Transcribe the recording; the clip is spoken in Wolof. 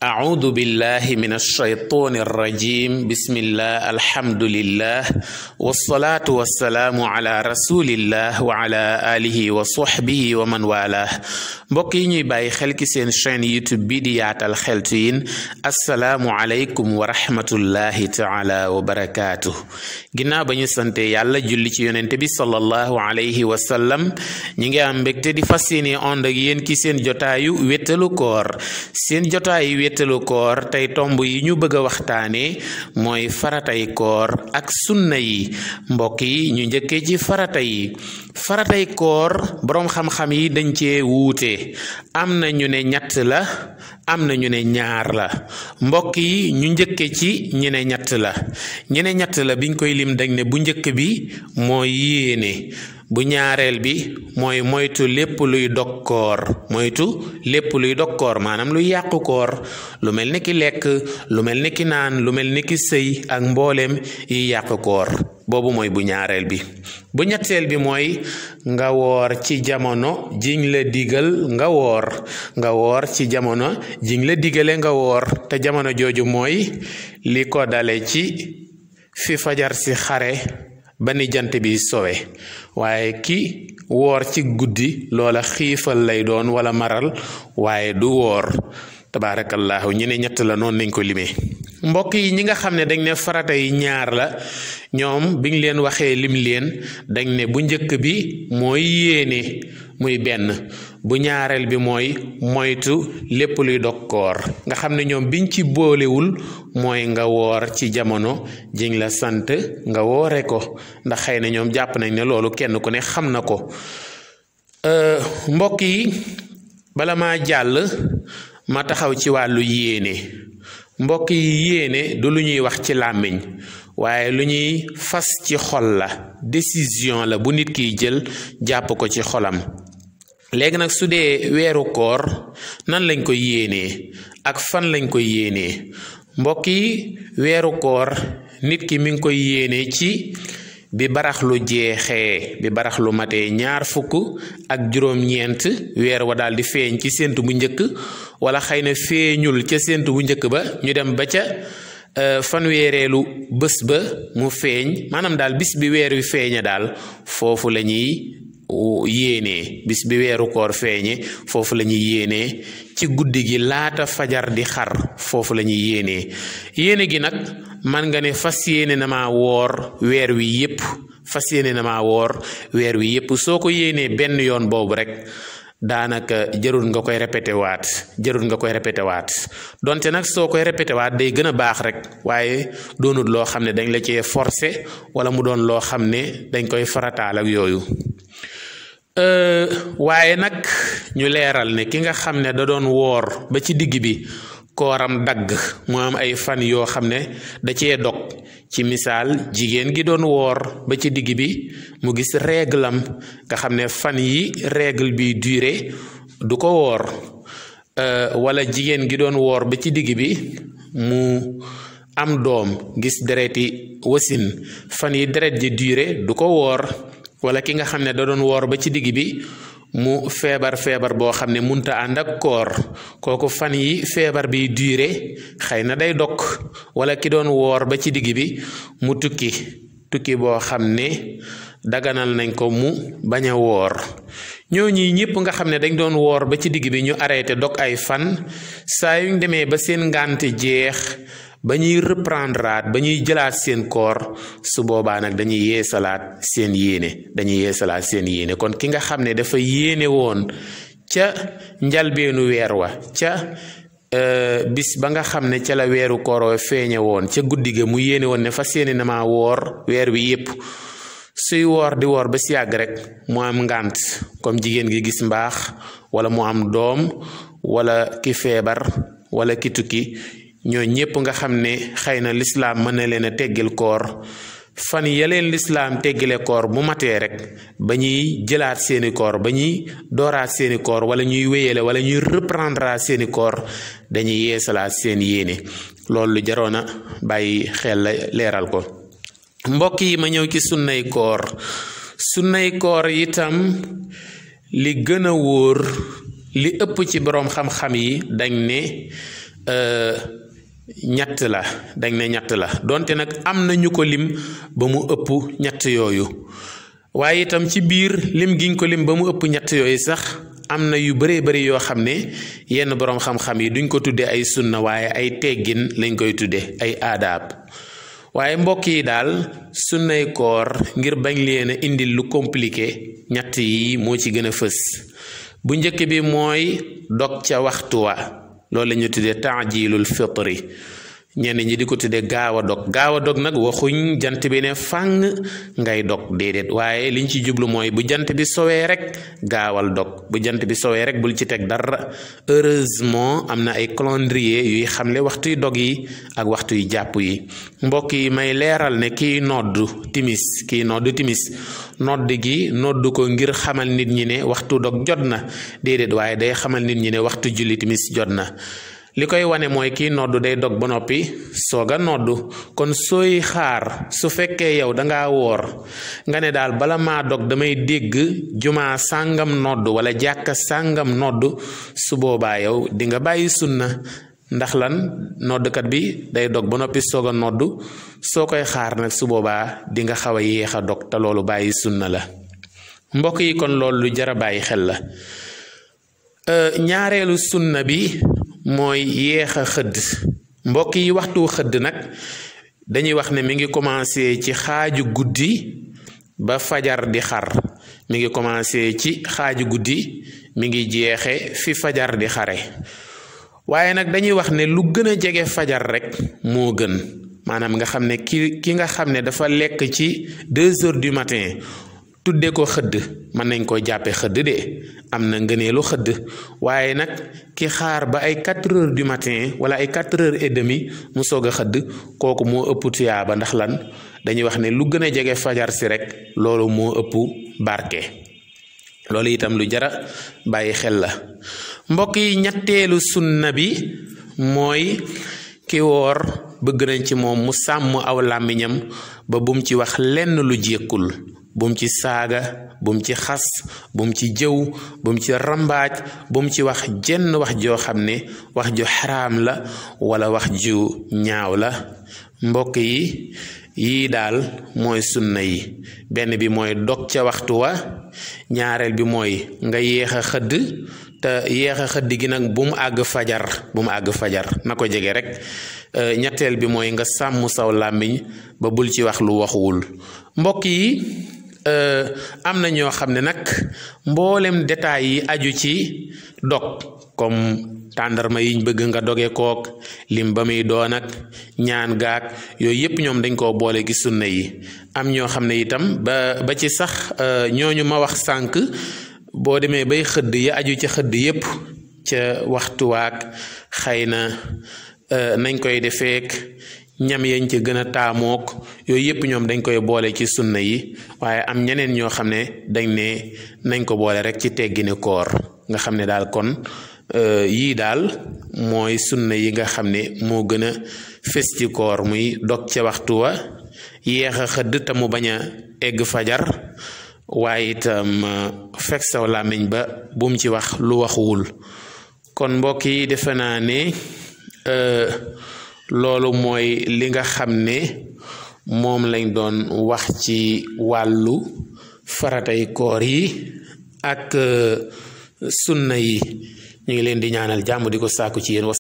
أعوذ بالله من الشيطان الرجيم بسم الله الحمد لله والصلاة والسلام على رسول الله وعلى آله وصحبه ومن والاه mbokk yi ñuy bàyyi xel ci seen chaîne YouTube bi di Yaatal Xeltu Yin assalaamu aleykum wa rahmatullahi taala wa barakaatuh ginnaaw ba ñu sante yàlla julli ci yonente bi sallallahu alayhi wa sallam ñi ngi am mbégte di fas yéene ànd ak yéen ci seen jotaayu wéttalu koor seen jotaayu wéttalu koor tey tomb yi ñu bëgg a waxtaane mooy faratay koor ak sunna yi mbokk yi ñu njëkkee ci faratay koor boroom xam-xam yi dañ cee wuute am na ñu ne ñett la am na ñu ne ñaar la mbokk yi ñu njëkke ci ñu ne ñett la biñ koy lim dañ ne bu njëkk bi mooy yéene bu ñaareel bi mooy moytu lépp luy dog koor maanaam luy yàqu koor lu mel ni ki lekk lu mel ni ki naan lu mel ni ki sëy ak mbooleem yi yàqu koor boobu mooy bu ñaareel bi bu ñetteel bi mooy nga woor ci jamono jiñ la digal nga woor ci jamono jiñ la digale nga woor te jamono jooju mooy li ko dale ci fi fajar si xare ba ni jant bi sowe waaye ki woor ci guddi loola xiifal lay doon wala maral waaye du woor tabaarakallahu ñu ne ñett la noonu nañ ko limee mbokk yi ñi nga xam ne dañ ne farata yi ñaar la ñoom biñ leen waxee lim leen dañ ne bu njëkk bi mooy yéene muy benn bu ñaareel bi mooy moytu lépp luy dog koor nga xam ne ñoom biñ ci boolewul mooy nga woor ci jamono jiñ la sant nga woore ko ndax xëy na ñoom jàpp nañ ne loolu kenn ku ne xam na ko mbokk yi bala maa jàll ma taxaw ci wàllu yéene mbokk yi yéene du lu ñuy wax ci làmmiñ waaye lu ñuy fas ci xol la décision la bu nit kiy jël jàpp ko ci xolam léegi nag su dee weeru koor nan lañ koy yéenee ak fan lañ koy yéenee mbokk yi weeru koor nit ki mi ngi koy yéenee ci bi baraxlu jeexee bi baraxlu matee 26 weer wa daal di feeñ ci séntu bu njëkk wala xëy na feeñul ca séntu bu njëkk ba ñu dem ba ca fanweereelu bés ba mu feeñ maanaam daal bis bi weer wi feeñe daal foofu la ñuy yéenee bis bi weeru koor feeñe foofu la ñuy yéenee ci guddi gi laata fajar di xar foofu la ñuy yéenee yéene gi nag man nga ne fas yéene na maa woor weer wi yépp soo ko yéenee benn yoon boobu rek daanaka jarul nga koy répété waat donte nag soo koy répété waat day gën a baax rek waaye doonul loo xam ne dañ la cee forcé wala mu doon loo xam ne dañ koy farataal ak yooyu waaye nag ñu leeral ne ki nga xam ne da doon woor ba ci digg bi kooram dagg mu am ay fan yoo xam ne da cee dog ci misaal jigéen gi doon woor ba ci digg bi mu gis réglam nga xam ne fan yi règle bi duré du ko woor wala jigéen gi doon woor ba ci digg bi mu am doom gis dereti wasin fan yi deret ji duré du ko woor wala ki nga xam ne da doon woor ba ci digg bi mu feebar boo xam ne munta ànd ak koor kooku fan yi feebar bi duré xëy na day dog wala ki doon woor ba ci digg bi mu tukki boo xam ne daganal nañ ko mu bañ a woor ñooñu ñëpp nga xam ne dañ doon woor ba ci digg bi ñu arrêté dog ay fan saa yuñ demee ba seen ngànte jeex ba ñuy reprendre ba ñuy jëlaat seen koor su boobaa nag dañuy yeesalaat seen yéene kon ki nga xam ne dafa yéene woon ca njalbeenu weer wa ca bis ba nga xam ne ca la weeru koor feeñe woon ca guddi ga mu yéene woon ne fas yéene na maa woor weer wi yépp suy woor di woor ba si yàgg rek mu am ngànt comme jigéen gi gis mbaax wala mu am doom wala ki feebar wala ki tukki ñoo ñépp nga xam ne xëy na lislaam mën na leen a teggil koor fan ya leen lislaam teggile koor bu matee rek ba ñuy jëlaat seeni koor ba ñuy dooraat seeni koor wala ñuy wéyale wala ñuy reprendre seeni koor dañuy yeesalaat seen yéene loolu lu jaroon a bàyyi xel la leeral ko mbokk yi ma ñëw ci sunnay koor itam li gën a wóor li ëpp ci boroom xam-xam yi dañ ne ñett la dañ ne ñett la donte nag am na ñu ko lim ba mu ëpp ñett yooyu waaye itam ci biir lim giñ ko lim ba mu ëpp ñett yooyu sax am na yu bëree bëri yoo xam ne yenn boroom xam-xam yi duñ ko tudde ay sunna waaye ay teggin lañ koy tudde ay aadaab waaye mbokk yi daal sunnay koor ngir bañ leen a indil lu compliqué ñett yi moo ci gën a fës bu njëkk bi mooy dog ca waxtu wa loolu la ñu tuddee taajilul fitri ñenn ñi di ko tuddee gaaw a dog nag waxuñ jant bi ne fàng ngay dog déedéet waaye liñ ci jublu mooy bu jant bi sowee rek gaawal dog bu jant bi sowee rek bul ci teg dara heureusement am na ay calendrier yuy xamle waxtuy dog yi ak waxtuy jàpp yi mbokk yi may leeral ne kii noddu timis nodd gi noddu ko ngir xamal nit ñi ne waxtu dog jot na déedéet waaye day xamal nit ñi ne waxtu julli timis jot na li koy wane mooy kii noddu day dog ba noppi sooga noddu kon sooy xaar su fekkee yow danga woor nga ne daal bala maa dog damay dégg jumaa sàngam noddu wala jàkka sàngam noddu su boobaa yow di nga bàyyi sunna ndax lan noddkat bi day dog ba noppi sooga noddu soo koy xaar nag su boobaa di nga xaw a yéex a dog te loolu bàyyi sunna la mbokk yi kon loolu lu jar a bàyyi xel la ñaareelu sunna bi mooy yéex a xëdd mbokk yi waxtu xëdd nag dañuy wax ne mi ngi commencé ci xaaju guddi ba fajar di xar mi ngi commencé ci xaaju guddi mi ngi jeexe fi fajar di xare waaye nag dañuy wax ne lu gën a jege fajar rek moo gën maanaam nga xam ne ki nga xam ne dafa lekk ci 2 heures du matin tudde ko xëdd mën nañ ko jàppe xëdd de am na ngëneelu xëdd waaye nag ki xaar ba ay 4 heures du matin wala ay 4 heures et demi mu soog a xëdd kooku moo ëpp tuyaaba ndax lan dañuy wax ne lu gën a jege fajar si rek loolu moo ëpp barke loolu itam lu jara bàyyi xel la mbokk yi ñetteelu sunna bi mooy ki woor bëgg nañ ci moom mu sàmm aw làmmiñam ba bum ci wax lenn lu jékkul bum ci saaga bum ci xas bum ci jëw bum ci rambaaj bum ci wax jenn wax joo xam ne wax ju xaraam la wala wax ju ñaaw la mbokk yi yii daal mooy sunna yi benn bi mooy dog ca waxtu wa ñaareel bi mooy nga yéex a xëdd te yéex a xëdd gi nag bu mu àgg fajar na ko jege rek ñetteel bi mooy nga sàmm saw làmmiñ ba bul ci wax lu waxuwul mbokk yi am na ñoo xam ne nag mboolem détails yi aju ci dog comme tàndarma yiñ bëgg nga doge kook lim ba muy doon ak ñaan gaak yooyu yépp ñoom dañ koo boole gi sunna yi am ñoo xam ne itam ba ci sax ñooñu ma wax sànk boo demee bay xëdd yi aju ca xëdd yépp ca waxtuwaak xëy na nañ koy defeek ñam yañ ca gën a taamook yooyu yépp ñoom dañ koy boole ci sunna yi waaye am ñeneen ñoo xam ne dañ ne nañ ko boole rek ci teggini koor nga xam ne daal kon yii daal mooy sunna yi nga xam ne moo gën a fés ci koor muy dog ca waxtu wa yéex a xëdd te mu bañ a egg fajar waaye itam fekk saw làmmiñ ba bum ci wax lu waxuwul kon mbokk yi defe naa ne loolu mooy li nga xam ne moom lañ doon wax ci wàllu faratay koor yi ak sunna yi ñu ngi leen di ñaanal jàmm di ko sàkku ci yéen.